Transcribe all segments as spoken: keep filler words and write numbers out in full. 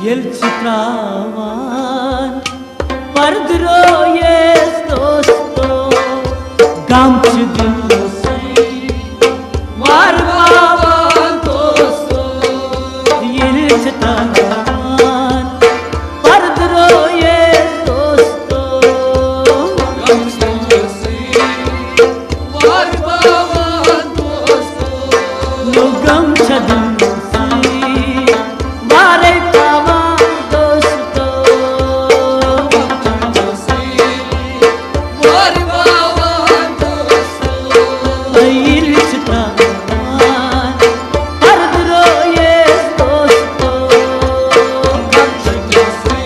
ییٚلہِ چھِ ترٛاوان پردٕ رٲیِس دوستو، غم چھِ دِلسٕے وارٕ پاوان دوستو۔ ییٚلہِ چھِ ترٛاوان پردٕ رٲیِس دوستو، غم چھِ دِلسٕے وارٕ پاوان دوستو۔ نو غم چھِ دِلسٕے وارَے پاوان دوستو۔ وارٕ پاوان دوستو۔ ییٚلہِ چھِ ترٛاوان پردٕ رٲیِس دوستو، غم چھِ دِلسٕے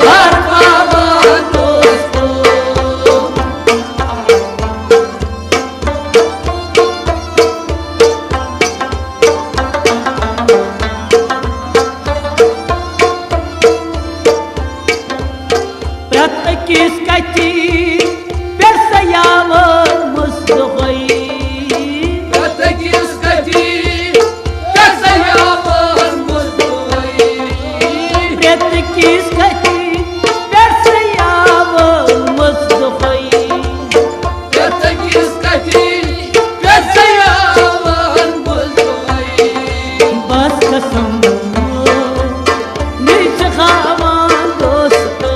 وارٕ پاوان دوستو۔ پرٛٮ۪تھ أکِس کتھِ پٮ۪ٹھ سیاوَن مُصطفیٰ۔ پرٛٮ۪تھ أکِس کتھِ پٮ۪ٹھ سیاوَن مُصطفیٰ۔ پرٛٮ۪تھ أکِس کتھِ پٮ۪ٹھ سیاوَن مُصطفیٰ۔ پرٛٮ۪تھ أکِس کتھِ پٮ۪ٹھ سیاوَن مُصطفیٰ۔ بس قسم، مےٚ چھِ ہاوان دوستو،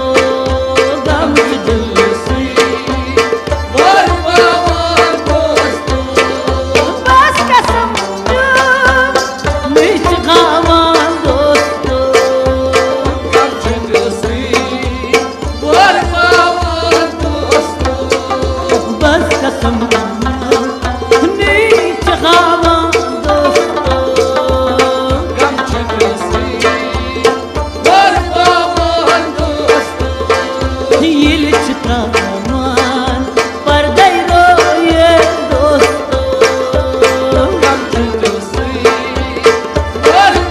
غم چھِ دِلسٕے وارٕ پاوان دوستو۔ بس قسم، مےٚ چھِ ہاوان دوستو، غم چھِ دِلسٕے وارٕ پاوان دوستو۔ بس قسم، مےٚ چھِ ہاوان دوستو، غم چھِ دِلسٕے وارٕ پاوان دوستو۔ ییٚلہِ چھِ ترٛاوان پردَے رٲیِس دوستو، غم چھِ دِلسٕے وارٕ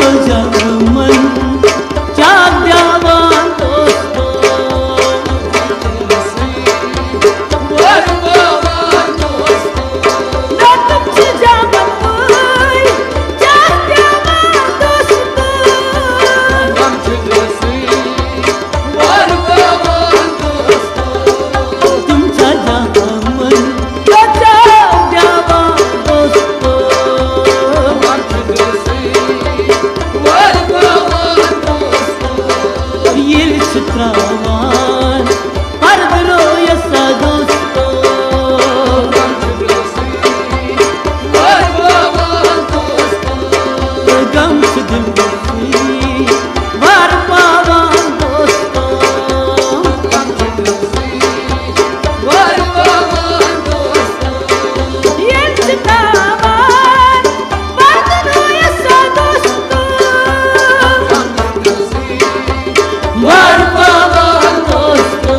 تہٕ جامن چاک دِوان دوستو۔ لطف چھِ جامن وٲلۍ چاک دِوان دوستو۔ تِم چھا جامن بچاو دِوان دوستو۔ ییٚلہِ چھِ ترٛاوان پردٕ رویس دوستو۔ غم چھِ دِلسٕے وار پاوان دوستو۔ ییٚلہِ چھِ تاوان پردٕ رویس دوستو۔ وار پاوان دوستو۔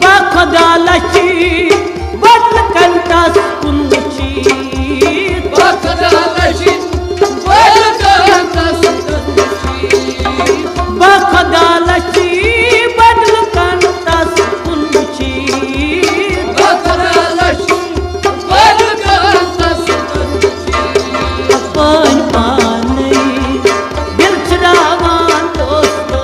با خدا لچی بدل کنٹس کن وچی۔ با خدا لچی بدل کنٹس کن وچی۔ با خدا لچی بدل کنٹس کن وچی۔ با خدا لچی بدل کنٹس کن وچی۔ پانۍ پانے دل چراوان دوستو۔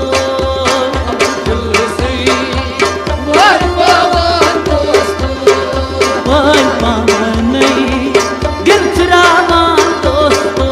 پانۍ پانے دل چراوان دوستو۔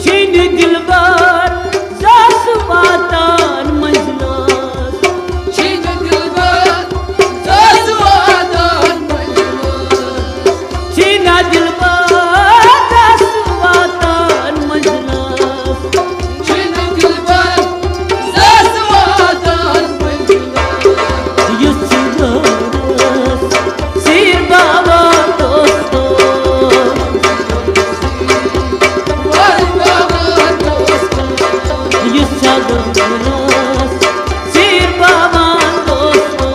چھِنہٕ دِلبر ساس واتان منزلس۔ چھِنہٕ دِلبر ساس واتان منزلس۔ چھِنہٕ دِلبر ساس واتان منزلس۔ چھِنہٕ دِلبر ساس واتان منزلس۔ یُس چھُ غٲرس سیر باوان دوستو۔ یُس چھا غٲرس سیر باوان دوستو۔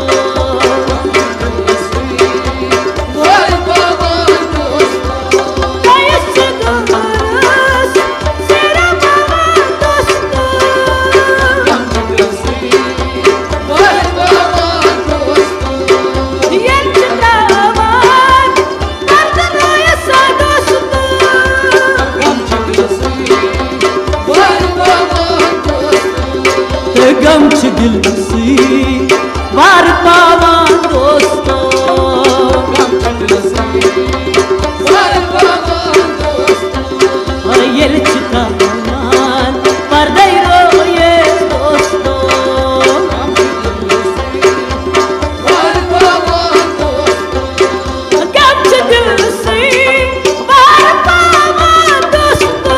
تہٕ غم چھِ دِلسٕے وارٕ پاوان دوستو۔ ییٚلہِ چھِ ترٛاوان پردَے رٲیِتھ دوستو۔ غم چھِ دِلسٕے وارٕ پاوان دوستو۔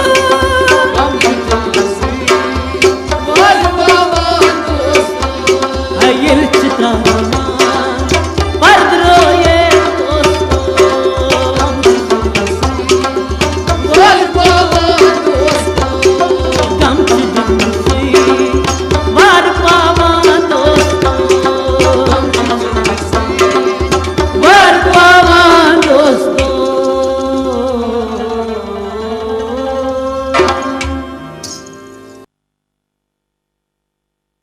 ییٚلہِ چھِ ترٛاوان